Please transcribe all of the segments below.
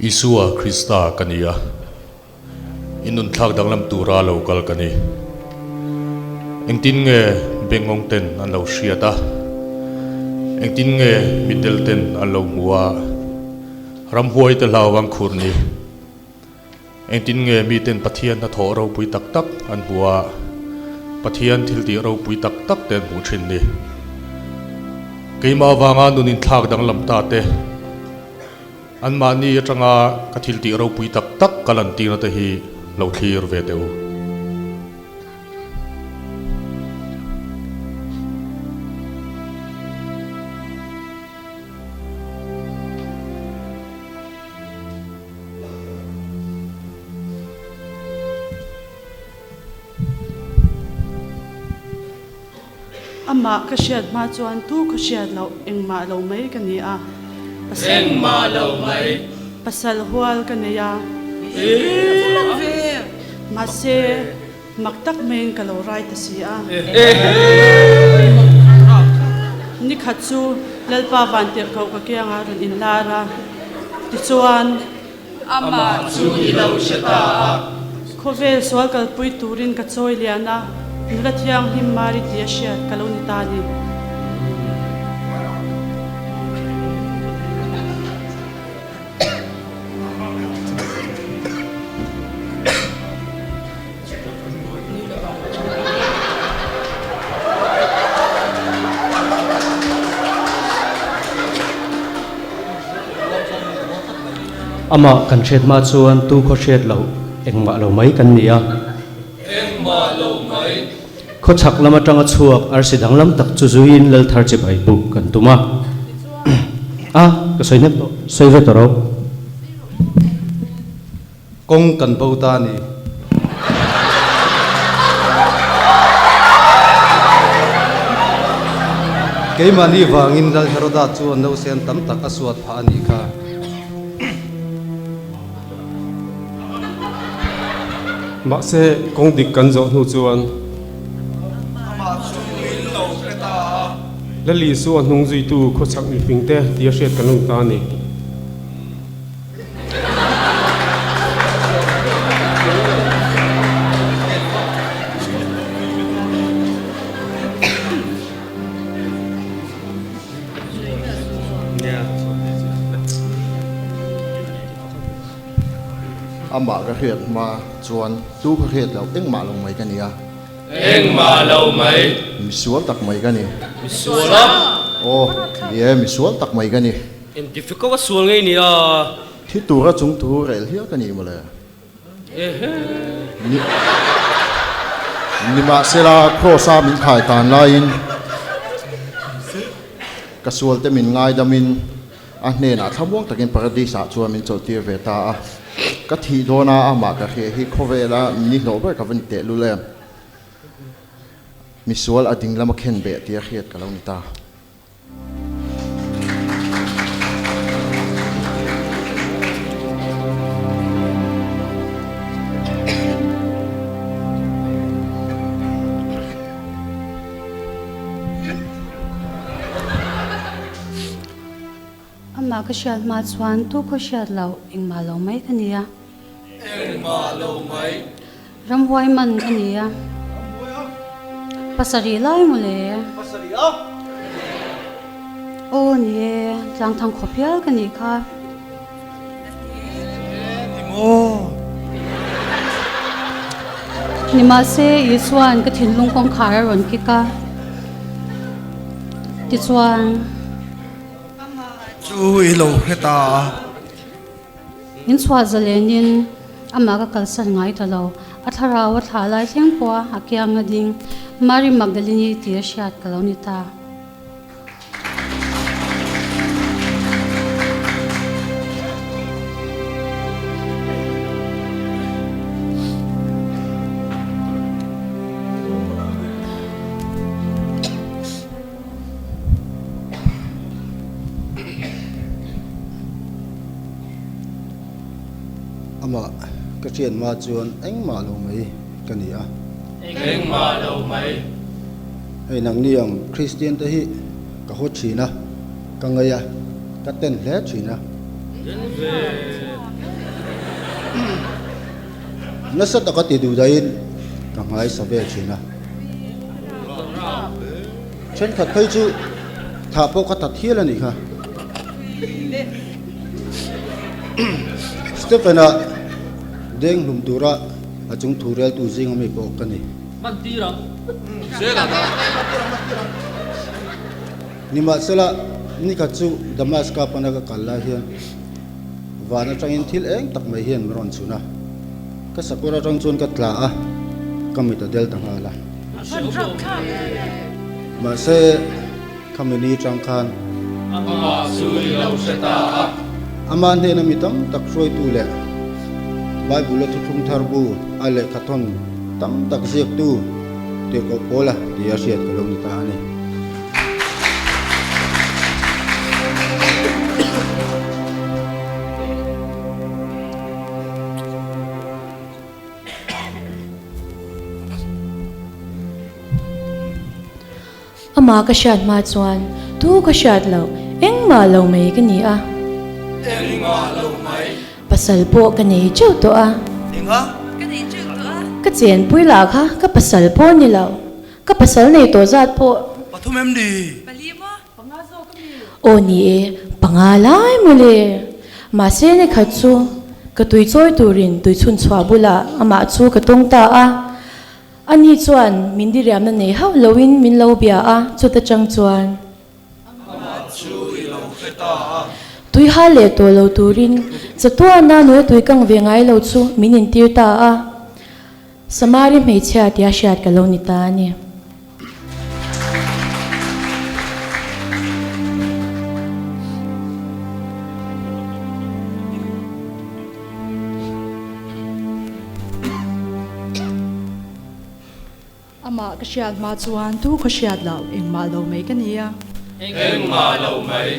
Isua Krista ka ni a, i nun thlak danglam tura lo kal ka ni. Engtin nge bengngawng ten an lo hriat a? Engtin nge mitdel ten an lo hmu a? Ramhuai te hlau ang khur ni. Engtin nge miten Pathian hnathawh ropui tak tak an hmu a, Pathian thiltih ropui tak tak te an hmuh thin ni? Keimah avanga nun inthlak danglam ta te, anmahni atanga ka thiltih ropui tak tak ka lantirna te hi lo thlir ve teh u. Amah ka hriat hma chuan tu ka hriat loh engmah lo mai ka ni a. Engmah lo mai. Pasal hual ka nei a. Mahse mak tak maiin ka lo rai ta si a. Nikhat chu Lalpa Vantirhkoh ka kiangah rawn inlar a. Tichuan. Amah chu i lo hre ta a. Khawvel sual kalpui turin ka chawi lian a, nula thianghlim Mari tih a hriat ka lo ni ta a ni. Amah kan hriat hma chuan tu khaw hriat loh engmah lo mai kan ni a. Engmah lo mai. Khaw chhak lam atanga chhuak arsi danglam tak chu zuiin Lalthar chibai buk kan tum a. A, ka sawi hnem tawh, sawi ve tawh ro. Kawng kan bo ta a ni. Keimahni vangin Lal Heroda chuan nausen tam tak a suat phah a nih kha. Mahse, kawng dik kan zawh hnu chuan. Amah chu in lo hre ta a. Lal Isua hnung zuitu khawchhak mifingte tia hriat kan awm ta a ni. Amah ka hriat hma chuan tu ka hriat loh engmah lo mai ka ni a. Engmah lo mai. Misual tak mai ka ni. Misual a? Aw, ni e, misual tak mai ka ni. Engtifiko a sual ngei nia? Thi tura chung thu rel hial ka ni mawle. Ehe. Ni Nimahsela Kraws-a min khai tan laiin ka sualte min ngaidamin a hnenah thlamuang takin Paradis-ah chuan min chawlhtir ve ta a. Ka thih dawna amah ka hriah hi khawvela min ihlawh ber ka va ni tehlul em. Misual a ding lama khenbeh tia hriat ka lo ni ta. Amah ka hriat hma chuan tu khaw hriat loh engmah lo mai ka ni a. Engmah lo mai. Ramhuai man ka ni a. Pasarih lai maw le? Pasarih a? Aw ni e, tlangthang khawp hial ka nih kha. Ni maw? Nimahse Isua'n ka thinlung kawngkhar a rawn kik a, tichuan. Chu i lo hre ta a. In chhuah zalenin amah ka kalsan ngai ta lo. A thlarau a thlah lai thleng pawh a, a kiang a ding. Mary Magdalene-i tih a hriat ka lo ni ta. Amah ka ṭian hma chuan engmah lo mai ka ni a. Engmah lo mai. Hei nangni ang Kristian te hi ka haw ṭhin a, ka ngaih a, ka ten hle ṭhin a. Nasa taka ti duh dahin ka hmaisa vel thin a. Thenkhat phei chu thah pawh ka tat hial a nih kha. Stephen-a deng hlum tura a chung thu reltu zinga mi pawh ka ni. Nimahsela, nikhat chu Damaska pana ka kal lai hian van atangin thil eng tak mai hian min rawn chhun a. Ka sakawr atang chuan ka tla a, ka mit a del ta nghal a. Mahse, khami ni tang khan. Amah chu i lo hre ta a. Amah hnena mi tam tak hruaitu leh Bible-a thuthlung thar bu a lehkhathawn tam tak ziaktu Tirhkoh Paula tia hriat ka lo ni ta a ni. Amah ka hriat hma chuan tu ka hriat loh engmah lo mai ka ni a. Engmah lo mai. Pasal pawh ka nei teuh tawh a. Enga? Ka nei teuh tawh a. Ka chenpui lah kha ka pasal pawh ni lo. Ka pasal nei tawh zat pawh. Pathum em ni? Pali maw? Panga zawk a mi? Aw ni e, panga lai mawle. Mahse ni khat chu ka tui chawi turin tui chhun chhuah bulah amah chu ka tawng ta a. Ani chuan min diriamna nei hauh loin min lo bia a, chuta chang chuan. Amah chu i lo hre ta a. Tui hal leh tawh lo turin chatuana nula tui kang ve ngai lo chu min intir ta a. Samari hmeichhia tia hriat ka lo ni ta a ni. Amah ka hriat hma chuan tu ka hriat loh engmah lo mai ka ni a. Engmah lo mai.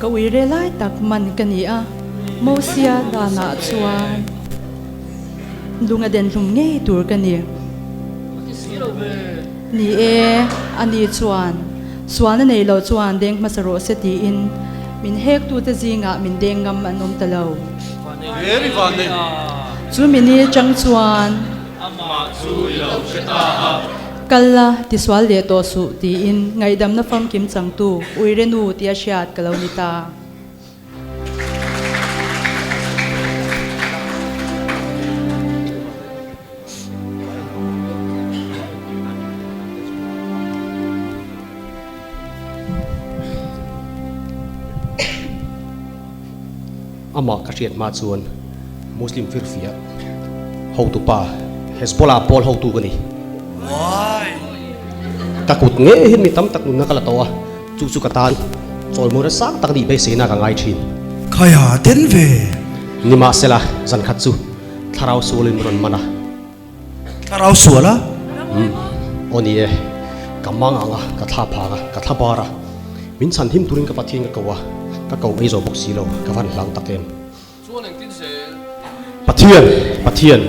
Ka ui re lai tak man ka ni a, Mosia danah chuan lung a den hlum ngei tur ka ni. Ni e, ani chuan sualna nei loh chuan deng hmasa rawh se tiin min hektute zingah min deng ngam an awm ta lo. Chu mini chang chuan. Amah chu i lo hre ta a. Kal la, tisual leh tawh suh tiin ngaihdamna famkim changtu Uire nu tia hriat ka lo ni ta. Amah ka hriat hma chuan Muslim firfiak hotupa Hezbollah pawl hotu ka ni. Ka kut ngei hian mi tam tak nunna ka la tawh a, chu chu ka tan chawlmawina sang tak nih beiseina ka ngai thin. Khaia den ve. Nimahsela, zan khat chu thlarau sualin min rawn man a. Thlarau sual a? Umm, aw ni e, ka mang ang a, ka thla phang a, ka thla bar a, min chhan him turin ka Pathian ka ko a, ka ko ei zo bawk si lo, ka van hlau tak em. Chuan engtin zel? Pathian, Pathian,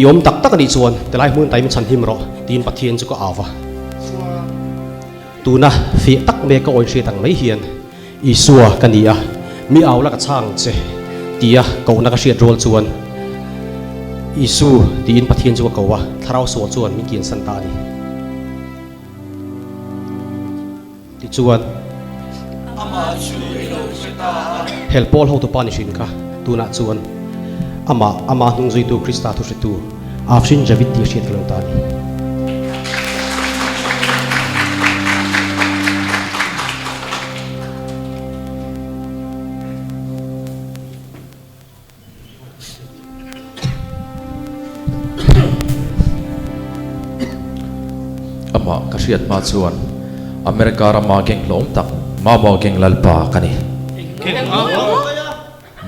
i awm tak tak a nih chuan tilai hmun tai min chhan him rawh, tiin Pathian chu ka au va. Tuna fiah tak mai ka awi hriat ang mai hian Isua ka ni a, mi au la ka chhang che tia kohna ka hriat rual chuan Isu tiin Pathian chu ka ko a, thlarau sual chuan min kiansan ta a ni. Tichuan, Amah chu i lo hre ta a. Hel pawl hotupa ni hrin kha tunah chuan amah, ama hnungzuitu Krista thuhretu Afshin Javid tih a hriat ka lo ta a ni. Amah ka hriat hma chuan America rama geng hlawm tak Mau Mau Geng Lalpa ka ni.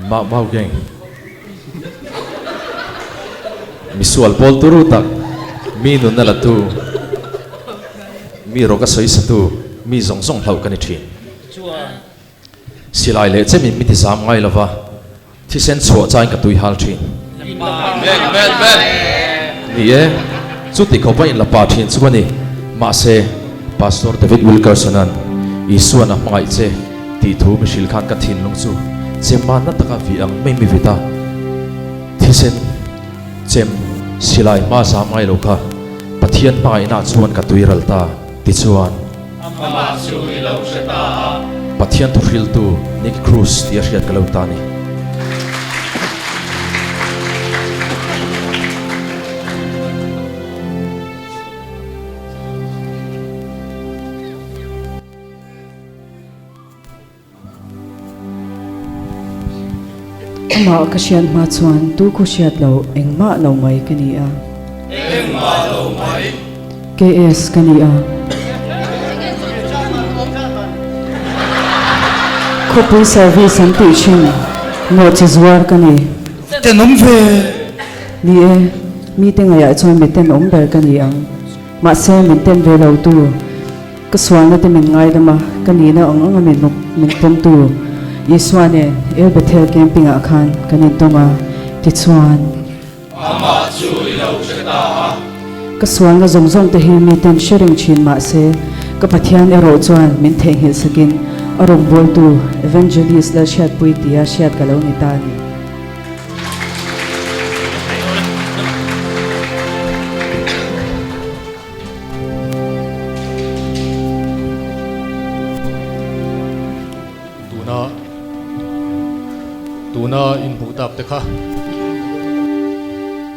Mau Mau Geng Misual pawl turu tak, mi nunna la tu, mi rawk a sawi sa tu, mi zawng zawng hlauh ka ni thin. Silai leh chemin mi ti zam ngai lova, thisen chhuah chain ka tui hal thin. Ni e, chuti khawpa in la pa thin chu a ni. Mahse, Pastor David Wilkerson-a'n Isua'n a hmangaih che. Tih thu mi hrilh khan ka thinlung chu chemmanna taka vih ang mai mi vit a. Thisen chem silai hma zam ngai lo kha Pathian hmangaihna chuan ka tui ral ta tichuan. Amah chu i lo hre ta a. Pathian thuhriltu Nick Cruz tih a hriat ka lo ta a ni. Amah ka hriat hma chuan tu khu hriat lo engmah lo mai ka ni a. Engmah lo mai. KS ka ni a. Khawpui service an tih thin nawhchi zuar ka ni. Tenawm ve. Ni e, mite ngaihah chuan mi tenawm ber ka ni ang. Mahse min ten ve lo tu. Ka sualna te min ngaidam a, ka nihna ang anga min min pawmtu Isua nen El Bethel Camping ah khan kan intawng a, tichuan. Amah chu i lo hre ta a. Ka sualna zawng zawng te hi mi ten hre reng thin mah se, ka Pathian erawh chuan min theihnghilh sakin a rawngbawltu Evangelist Lalhriatpui tia hriat ka lo ni ta a ni. Tuna tuna inhmuh tak te kha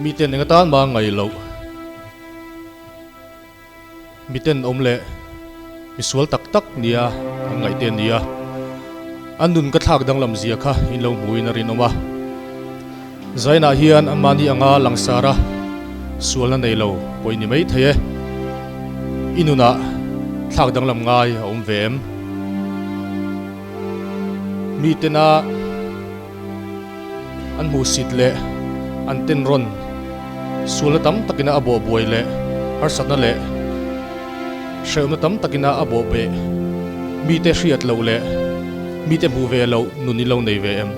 miten eng atan mah ngaih loh miten awm leh misual tak tak nia an ngaih te a ni a, an nun ka thlak danglam zia kha in lo hmuhin a rinawm a. Zainah hian anmahni anga langsar a, sualna nei lo pawh i ni mai thei e. I nunah thlak danglam ngai a awm ve em? Mitena an hmuhsit leh an tenrawn sualna tam takina a bawhbuai leh harsatna leh hrehawmna tam takina a bawhbeh mite hriat loh leh mite hmuh ve loh nun i lo nei ve em?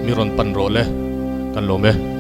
Mi rawn pan rawh le, kan lawm e.